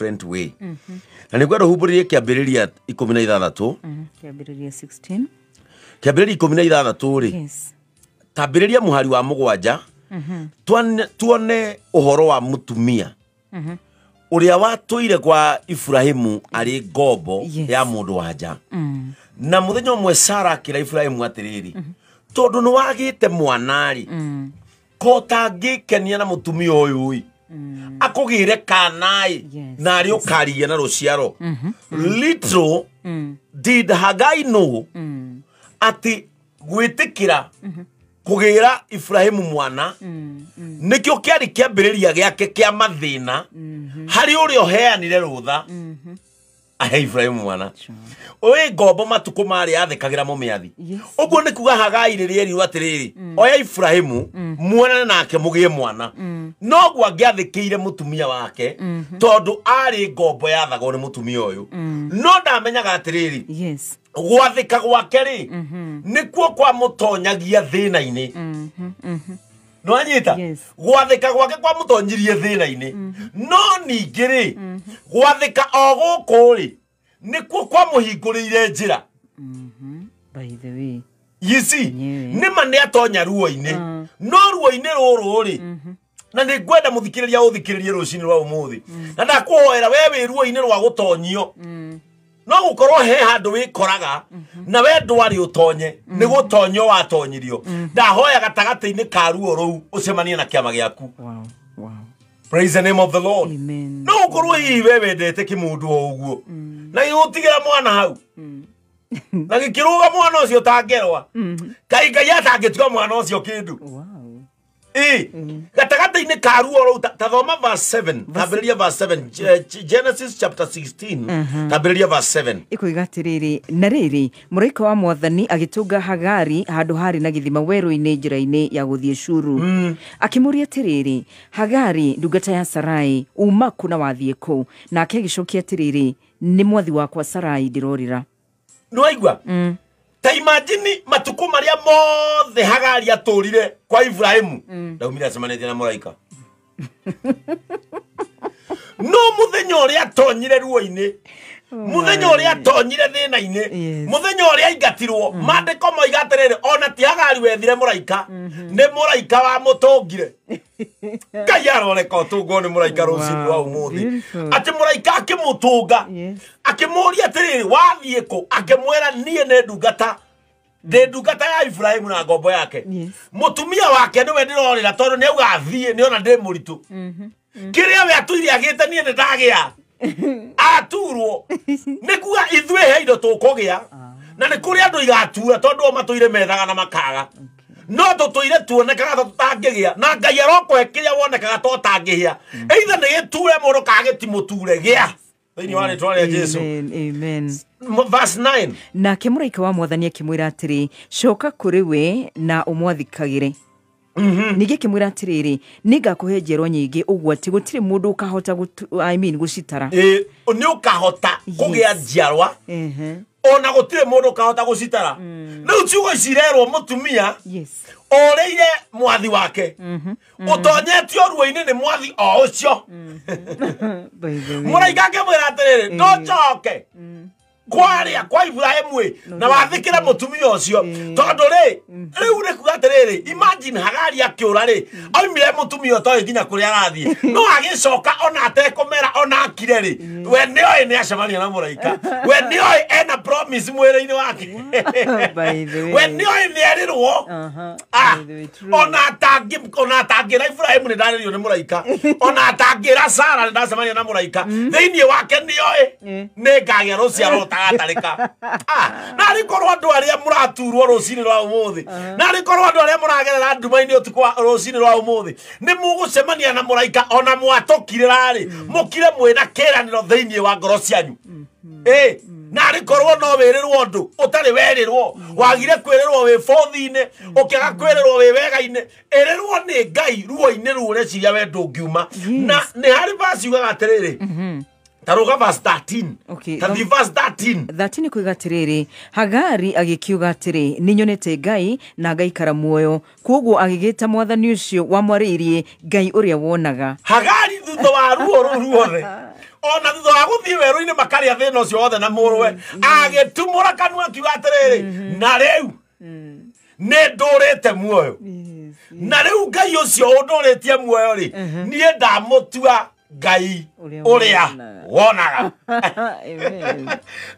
different way. Na nĩ ngwenda ũhumbũrĩrie Kĩambĩrĩria 16. Kĩambĩrĩria 16. Kĩambĩrĩria 16 rĩ, tambĩrĩria mũhari wa 7, tuone ũhoro wa mũtumia ũrĩa watũire kwa Ibrahimu arĩ ngombo ya mũndũ wa nja. Na mũthenya ũmwe Sara akĩra Ibrahimu atĩrĩrĩ, tondũ nĩ wagĩte mwana-rĩ, ko ũtangĩkenia na mũtumia ũyũ ĩ, akũgĩre kana-ĩ, na arĩ ũkaria na rũciaro. Little did Hagai know atĩ gwĩtĩkĩra kũgĩra Ibrahimu mwana nĩkĩo kĩarĩ kĩambĩrĩria gĩake kĩa mathĩna harĩ ũrĩa ũheanire rũtha ahe Ibrahimu mwana. Ũĩ ngombo matukũ marĩa athekagĩra mũmĩathi. Ũguo nĩ kuga Hagai rĩrĩa erirwo atĩrĩrĩ, oya Ibrahimu muonane nake mũgĩe mwana, noguo angĩathĩkĩire mũtumia wake tondũ arĩ ngombo yathagwo nĩ mũtumia ũyũ. No ndamenyaga atĩrĩrĩ, gwathĩka gwake rĩ nĩkuo kwamũtonyagia thĩna-inĩ. Nĩwanyita? Gwathĩka gwake kwamũtonyirie thĩna-inĩ. No ningĩ rĩ, gwathĩka o gũkũ rĩ nĩkuo kwamũhingũrĩire njĩra. By the way, you see, nĩma nĩ atonya ruo-inĩ, no ruo-inĩ rũrũ rĩ, na nĩ ngwenda mũthikĩrĩria ũthikĩrĩrie rũcinĩ rwa ũmũthĩ, na ndakũhoera we wĩ ruo-inĩ rwa gũtonyio, no gũkorwo he handũ wĩkoraga na we ndwarĩ ũtonye, nĩ gũtonyio watonyirio. Ndahoya gatagatĩ-inĩ ka ruo rũu ũcemanie na kĩama gĩaku. Praise the name of the Lord. Amen. No ũkorwo hihi we wendete kĩmũndũ o ũguo, na gĩgũtigĩra mwana hau, na gĩkĩrũga mwana ũcio ũtangerwa, kaĩ Ngai atangĩtiga mwana ũcio kĩndũ. Gatagatĩ-inĩ ka ruo rũu, ta thoma verse 7, tambĩrĩria verse 7, Genesis chapter 16, tambĩrĩria verse 7. Ĩkoiga atĩrĩrĩ, na rĩrĩ, mũraika wa Mwathani agĩtũnga Hagari handũ harĩ na gĩthima werũ-inĩ njĩra-inĩ ya gũthiĩ Shuru. Akĩmũũria atĩrĩrĩ, Hagari ndungata ya Sarai, uma kũ na wathiĩ kũ? Nake agĩcokia atĩrĩrĩ, nĩ mwathi wakwa Sarai ndĩrorĩra. Nĩwaigua? Ta imagine matukũ marĩa mothe Hagari atũrire kwa Ibrahimu, ndaumire acemanĩtie na mũraika. No mũthenya ũrĩa atonyire ruo-inĩ, mũthenya ũrĩa atonyire thĩna-inĩ, mũthenya ũrĩa aingatirwo, maandĩko moiga atĩrĩrĩ, ona ti Hagari wethire mũraika, nĩ mũraika wamũtũngire. Ngai aroreka ũtũngwo nĩ mũraika rũcinĩ rwa ũmũthĩ. Atĩ mũraika akĩmũtũnga, akĩmũũria atĩrĩrĩ, wathiĩ kũ? Akĩmwĩra, niĩ nĩ ndungata, ndĩ ndungata ya Ibrahimu na ngombo yake. Mũtumia wake nĩwe ndĩrorĩra tondũ nĩ auga athiĩ, nĩona ndĩ mũritũ. Kĩrĩa we atũire agĩte niĩ nĩ ndagĩa. Aturwo. Nĩ kuga ithuĩ he indo tũkũgĩa, na nĩ kũrĩ andũ igatura tondũ o matũire methaga na makaga. No tũtũire tuonekaga ta tũtangĩgĩa, na Ngai arokũhe kĩrĩa wonekaga ta ũtangĩgĩa. Either nĩ gĩture mũndũ kana gĩtimũture, gĩa. Thĩinĩ wa rĩtwa rĩa Jesu. Amen. Verse 9. Nake mũraika wa Mwathani akĩmwĩra atĩrĩ, coka kũrĩ we na ũmwathĩkagĩre. Ningĩ akĩmwĩra atĩrĩrĩ, nĩngakũhe njiarwa nyingĩ ũguo atĩ gũtirĩ mũndũ ũkahota gũcitara. Nĩ ũkahota kũgĩa njiarwa, ona gũtirĩ mũndũ ũkahota gũcitara. Rĩu ciugo ici irerwo mũtumia orĩire mwathi wake, ũtonyetio ruo-inĩ nĩ mwathi o ũcio. Mũraika akĩmwĩra atĩrĩrĩ, ndũcoke kwaria kwa Ibrahimu ĩ, na wathĩkĩre mũtumia ũcio, tondũ rĩ, rĩu nĩ kuga atĩrĩrĩ, imagine Hagari akĩũra rĩ, aumire mũtumia ũtoĩ nginya kũrĩa arathiĩ, no agĩcoka ona atekũmera ona akire rĩ, we nĩoĩ nĩ acemania na mũraika, we nĩoĩ ena promise mwĩrĩ-inĩ wake, we nĩoĩ nĩ erirwo, ona atangĩra Ibrahimu nĩ ndarĩrio nĩ mũraika, ona atangĩra Sara nĩ ndacemania na mũraika, thĩinĩ wake nĩoĩ nĩ ngagĩa rũciaro rũtagatarĩka. Na arĩ korwo andũ arĩa mũraturwo rũcinĩ rwa ũmũthĩ, na arĩ korwo andũ arĩa mũragerera nduma-inĩ ũtukũ wa rũcinĩ rwa ũmũthĩ, nĩ mũgũcemania na mũraika ona mwatũkirĩra rĩ, mũkire mwĩna kĩĩranĩro thĩinĩ wa ngoro cianyu. Na arĩ korwo no wĩrĩrwo ũndũ ũtarĩ werĩrwo, wagire kwĩrĩrwo wĩ bũthi-inĩ, ũkĩaga kwĩrĩrwo wĩ wega-inĩ, ĩrĩrwo nĩ Ngai ruo-inĩ rũu ũreciria we ndũngiuma. Na nĩ harĩ verse yugaga atĩrĩrĩ, Taruga verse 13. Okay, Ta the verse 13. 13 kuiga atiriri, Hagari agĩkiuga atĩrĩ, nĩ nyonete Ngai na ngaikara muoyo. Kwoguo agĩgĩta mwathani ũcio wamwarĩirie Ngai ũrĩa wonaga. Hagari thutha wa ruo rũu ruothe, ona thutha wa gũthiĩ werũ-inĩ makarĩa thĩna ũcio wothe na mũrũwe, agĩtumũra kanua akiuga atĩrĩrĩ, na rĩu nĩ ndũrĩte muoyo, na rĩu Ngai ũcio ũndũrĩtie muoyo rĩ, niĩ ndamũtua Ngai ũrĩa wonaga. Amen.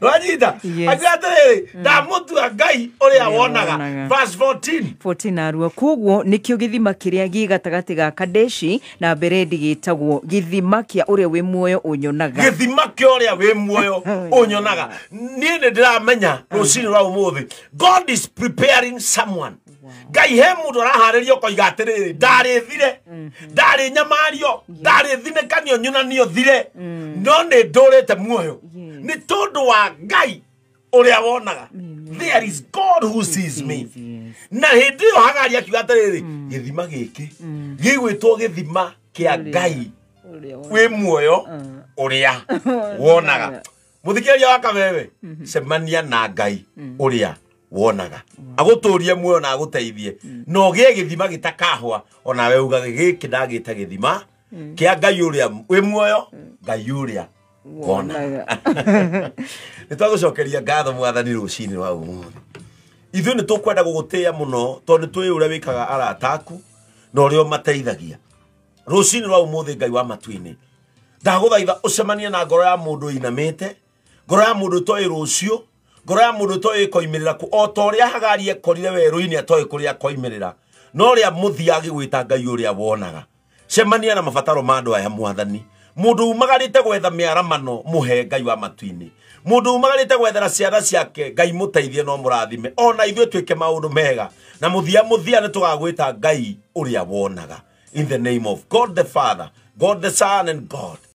Nwanyita? Yes. Akiuga atĩrĩrĩ, ndamũtua Ngai ũrĩa wonaga. Wonaga. Verse 14. 14 arua, kwoguo nĩkĩo gĩthima kĩrĩa gĩ gatagatĩ ga Kadeshi na Beredi gĩtagwo gĩthima kĩa ũrĩa wĩ muoyo ũnyonaga. Gĩthima kĩa ũrĩa wĩ muoyo ũnyonaga. Niĩ nĩ ndĩramenya rũcinĩ rwa ũmũthĩ, God is preparing someone. Ngai he mũndũ araharĩria ũkoiga atĩrĩrĩ, ndarĩ thire, ndarĩ nyamario, ndarĩ thinĩkanio nyunanio thire, no nĩ ndũrĩte muoyo nĩ tondũ wa Ngai ũrĩa wonaga. There is God who sees me. Na hĩndĩ ĩyo Hagari akiuga atĩrĩrĩ, gĩthima gĩkĩ gĩgwĩtwo gĩthima kĩa Ngai wĩ muoyo ũrĩa wonaga. Mũthikĩrĩria wa Kameme, cemania na Ngai ũrĩa wonaga, agũtũrie muoyo na agũteithie, na ũgĩe gĩthima gĩtakahwa, onawe ugage gĩkĩ ndagĩta gĩthima kĩa Ngai ũrĩa wĩ muoyo, Ngai ũrĩa wonaga. Nĩ twagũcokeria ngatho mwathani rũcinĩ rwa ũmũthĩ. Ithuĩ nĩ tũkwenda gũgũtĩĩa mũno tondũ nĩ tũĩ ũrĩa wĩkaga arata aku na ũrĩa ũmateithagia. Rũcinĩ rwa ũmũthĩ, Ngai wa matu-inĩ, ndagũthaitha ũcemanie na ngoro ya mũndũ ĩinamĩte, ngoro ya mũndũ ĩtoĩ rũciũ, ngoro ya mũndũ ĩtoĩ ĩkoimĩrĩra kũ, o ta ũrĩa Hagari ekorire werũ-inĩ atoĩ kũrĩa akoimĩrĩra, no ũrĩa mũthia agĩgwĩta Ngai ũrĩa wonaga. Cemania na mabataro ma andũ aya mwathani. Mũndũ umagarĩte gwetha mĩaramano, mũhe Ngai wa matu-inĩ. Mũndũ umagarĩte gwethera ciana ciake, Ngai mũteithie no mũrathime, ona ithuĩ twĩke maũndũ mega, na mũthia mũthia nĩ tũgagwĩta Ngai ũrĩa wonaga. In the name of God the Father, God the Son, and God